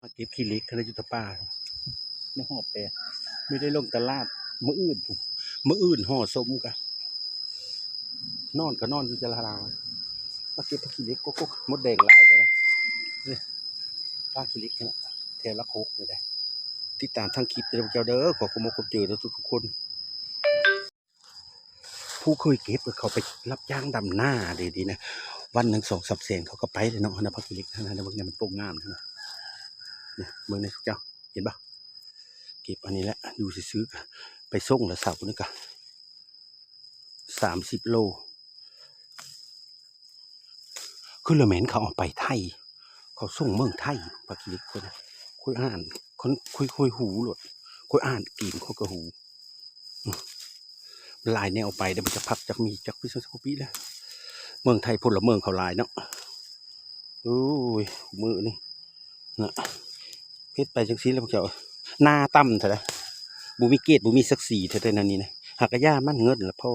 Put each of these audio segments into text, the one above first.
ມາເກັບຂີ້ເຫຼັກຫັ້ນແຫຼະ ຢູ່ຕະປ່າ ມາຮອບແປ ບໍ່ໄດ້ລົງຕະຫຼາດ ມື້ອື່ນພຸ້ນ ມື້ອື່ນຫໍ່ສົມກະ ນອນກະນອນຢູ່ຕະລາງ ມາເກັບຜັກຂີ້ເຫຼັກ ໂກະໆ ມົດແດງຫຼາຍແທ້ນະ ນີ້ ປ່າຂີ້ເຫຼັກຫັ້ນນະ ແຖວຫຼັກຫົກນີ້ແຫຼະ ຕິດຕາມທາງຄລິບເດີພວກເຈົ້າເດີ ຂໍຂອບອົກຂອບໃຈເດີທຸກໆຄົນ. ຜູ້ເຄີຍເກັບ ເຂົາໄປຮັບຈ້າງດຳນາເດ ນີ້ນະ ວັນໜຶ່ງສອງສາມແສນ ເຂົາກໍໄປແລ້ວເນາະ ຫັ້ນນະ ຜັກຂີ້ເຫຼັກຫັ້ນນະ ເບິ່ງແດ່ ມັນໂປ່ງງາມຫັ້ນນະ ນີ້ ເບິ່ງນີ້ເຈົ້າ ເຫັນບໍ່ ເກັບອັນນີ້ແຫຼະ ຢູ່ຊື່ໆ ໄປສົ່ງລະເສົານີ້ກະສາມສິບໂລ ຄືລະແມ່ນເຂົາເອົາໄປໄທ ເຂົາສົ່ງເມືອງໄທ ຜັກຂີ້ເຫຼັກຂ້ອຍນະ ຂ້ອຍອ່ານ ຂ້ອຍ ຂ້ອຍ ຂ້ອຍຮູ້ໂລດ ຂ້ອຍອ່ານເກມ ຂ້ອຍກໍຮູ້ ຫຼາຍແນວໄປເດ້ ມັນຈັກພັກຈັກມີ ຈັກປີ ຊາວກວ່າປີແລ້ວ ເມືອງໄທພົນລະເມືອງເຂົາຫຼາຍເນາະ ໂອ້ຍ ມື້ນີ້ນະ ເຮັດໄປຈັ່ງຊີ້ແຫຼະພວກເຈົ້າ ນາຕ່ຳແທ້ໃດ ບໍ່ມີເກດ ບໍ່ມີສັກສີແທ້ໃດ ແນວນີ້ນະ ຫາກະຢ່າມັນ ເງິນລະພໍ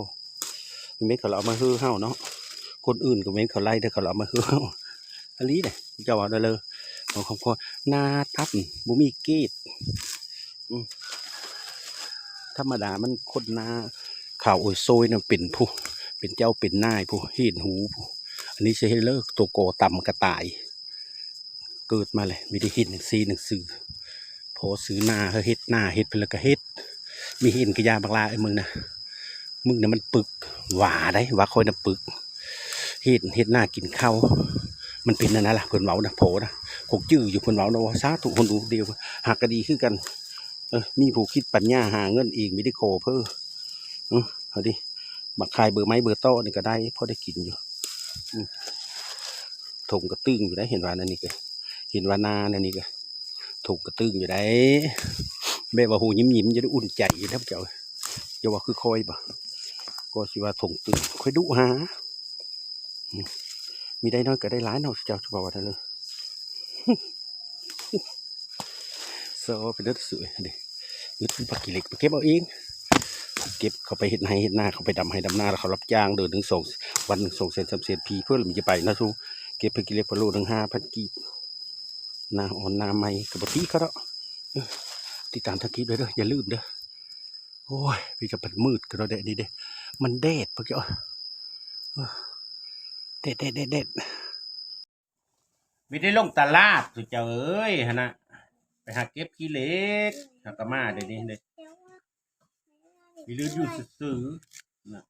ແມ່ນເຂົາລະເອົາມາເຮີເຮົາເນາະ ຄົນອື່ນກໍແມ່ນເຂົາໄລ່ ແຕ່ເຂົາລະເອົາມາເຮີເຮົາ ອີ່ຫຼີເດ້ ເຈົ້າເວົ້າໄດ້ເລີຍ ຂອງຄອບຄົວ ນາຕ່ຳ ບໍ່ມີເກດ ອືມ ທຳມະດາມັນຄົນນາ ຂາວໂອຍໂຊຍນະ ເປັນຜູ້ ເປັນເຈົ້າເປັນນາຍຜູ້ ເຫັນຫູຜູ້ ອັນນີ້ຊິເຮັດເລີກ ໂຕກໍຕ່ຳກະຕາຍ ເກີດມາແລ້ວ ມີແຕ່ເຫັນໜັງສືໜັງສື ພໍຊື້ນາ ເຮັດນາ ເຮັດເພິ່ນລະກະເຮັດ ມີເຫັນກະຢ່າບັກຫຼ້າເອີຍ ມຶງນະ ມຶງນະມັນປຶກ ວ່າໄດ໋ ວ່າຂ້ອຍນະປຶກ ເຮັດ ເຮັດນາກິນເຂົ້າ ມັນເປັນອັນນັ້ນລະ ເພິ່ນເວົ້ານະ ພໍນະ ຄົງຈື່ຢູ່ ເພິ່ນເວົ້ານະ ສາທຸ ຄົນດູດຽວ ຫາກະດີຄືກັນ ເອີ ມີຜູ້ຄິດປັນຍາຫາເງິນເອງ ມີແຕ່ຂໍເພີ້ ເອີ ເອົາຕິ ມາຂາຍເບີໄມ້ເບີຕໍ່ນີ້ກະໄດ້ ພໍໄດ້ກິນຢູ່ ອືມ ຖົງກະຕຶງຢູ່ໄດ໋ ເຫັນວ່າແນວນີ້ກະ ເຫັນວ່ານາແນວນີ້ກະ ຖົງກະຕຶງຢູ່ໄດ໋ ແບບວ່າຫູຍິ້ມໆ ຈະໄດ້ອຸ່ນໃຈຢູ່ເດ້ເຈົ້າ ຢ່າວ່າຄືຂ້ອຍບໍ ກໍຊິວ່າຖົງຕຶງ ຂ້ອຍດຸຫາ ອືມ ມີໄດ້ໜ້ອຍກໍໄດ້ຫຼາຍເນາະ ເຈົ້າຈະວ່າແນວໃດ ຊໍໄປເດີສວຍເດ້ ອຶດເປັນຜັກຂີ້ເຫຼັກ ໄປເກັບເອົາເອງ ເກັບເຂົ້າໄປເຮັດໄຮ່ເຮັດນາ ເຂົ້າໄປດຳໄຮ່ດຳນາ ແລ້ວເຂົາຮັບຈ້າງເດີໜຶ່ງສອງ ວັນໜຶ່ງສອງແສນສາມແສນ ພີເພິ່ນລະມັນຈະໄປນະ ສູ້ເກັບຜັກຂີ້ເຫຼັກພະໂລໜຶ່ງຫ້າພັນກີບ ໜ້າອ່ອນໜ້າໃໝ່ກໍບໍ່ຕິເຂົາດອກ ເອີ ຕິດຕາມທາງຄລິບເດີ ຢ່າລືມເດີ ໂອ້ຍ ພີ່ຈະພັດມືດກັນເນາະ ແດດນີ້ເດ້ ມັນແດດພວກເຈົ້າ ເອີ ແດດໆໆໆ. ມີແຕ່ລົງຕະຫຼາດ ສຸເຈົ້າເອີຍ ຫັ້ນນະ ໄປຫາເກັບຂີ້ເຫຼັກ ຫາກະມາເດນີ້ເດ້ ມີລືດຢູ່ຊື່ໆ ນະ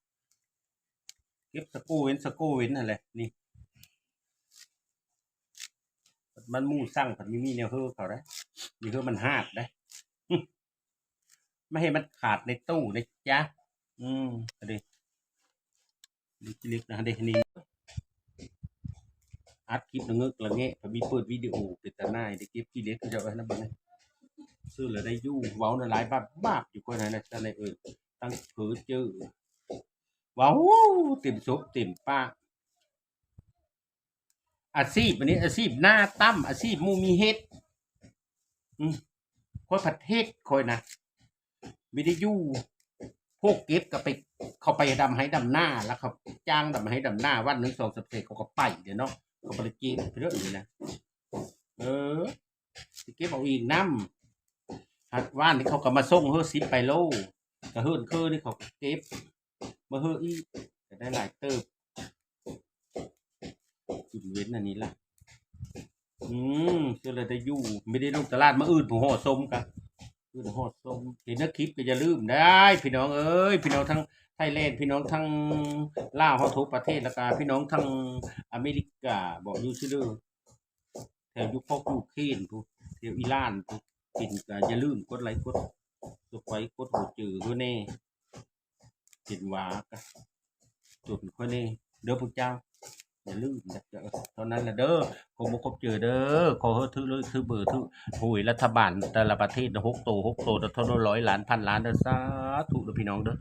ເກັບສະໂກເວັນສະໂກເວັນຫັ້ນແຫຼະ ນີ້ ມັນໝູ່ສັ່ງ ພັດມີແນວເຮີເຂົາໄດ໋ ມີເຮີມັນຫາດໄດ໋. ມາເຮັດມັນຂາດໃນຕູ້ນະຈ໊ະ ອືມ ອັນນີ້ ເລັກໆ ນະເດ້ ນີ້ ອັດຄລິບລະເງີກລະແງະ ກໍມີເປີດວິດີໂອເປັນຕາໜ່າຍ ໄດ້ເກັບຂີ້ເຫຼັກເຂົາເຈົ້າໄວ້ນຳບັດນີ້ ຊື້ແລ້ວໄດ້ຢູ່ ເວົ້ານະຫຼາຍບາບໆ ຢູ່ ຂ້ອຍຫັ້ນນະ ຈັ່ງໃດເອີຍ ຕັ້ງເພີເຈີ ເວົ້າເຕັມສົບເຕັມປາກ. ອາຊີບອັນນີ້ ອາຊີບນາຕ່ຳ ອາຊີບໝູ່ມີເຮັດ ອືມ ຂ້ອຍພັດເຮັດ ຂ້ອຍນະ ມີແຕ່ຢູ່ ພວກເກັບກໍໄປ ເຂົາໄປດຳໄຮ່ດຳນາ ແລ້ວເຂົາຈ້າງດຳໄຮ່ດຳນາ ວັນໜຶ່ງສອງສາມແສນ ເຂົາກໍໄປເດ້ເນາະ ເຂົາບໍ່ໄດ້ເກັບເດີນີ້ນະ ເອີ ຊິເກັບເອົາເອງນຳ ຫາກວານນີ້ເຂົາກໍມາສົ່ງເຮີສິບປາຍໂລ ກະເຮືອນຄືນີ້ເຂົາກໍເກັບ ມາເຮີອີກ ກະໄດ້ຫຼາຍເຕີບ ກິນເວັນອັນນີ້ລະ ອືມ ເທື່ອລະໄດ້ຢູ່ ມີແຕ່ລົງຕະຫຼາດ ມື້ອື່ນຜູ້ຫໍ່ສົມກະ ອື່ນຫໍ່ສົມ ເຫັນໃນຄລິບກະຢ່າລືມໄດ້ ພີ່ນ້ອງເອີຍ ພີ່ນ້ອງທັງໄທແລນ ພີ່ນ້ອງທັງລາວເຮົາທົ່ວປະເທດ ແລ້ວກະພີ່ນ້ອງທັງອາເມລິກາ ບໍ່ ຢູ່ຊື່ເດີ ແຖວຢູ່ພວກຢູເຄນພຸ້ນ ແຖວອີຣານພຸ້ນ ເຫັນກະຢ່າລືມກົດໄລກົດ ກົດໄຟ ກົດຫົວໃຈໃຫ້ແດ່ ເຫັນວ່າກະຈົນຂ້ອຍແດ່ເດີພວກເຈົ້າ ຢ່າລືມນະ ເທົ່ານັ້ນລະເດີ ຂໍຂອບອົກຂອບໃຈເດີ ຂໍເຮີຖືກເລີກຖືກເບີ ຖືກຫວຍລັດຖະບານແຕ່ລະປະເທດນະ ຫົກໂຕ ຫົກໂຕ ເທົ່ານັ້ນ ຮ້ອຍລ້ານ ພັນລ້ານເດີ ສາທຸເດີ ພີ່ນ້ອງເດີ.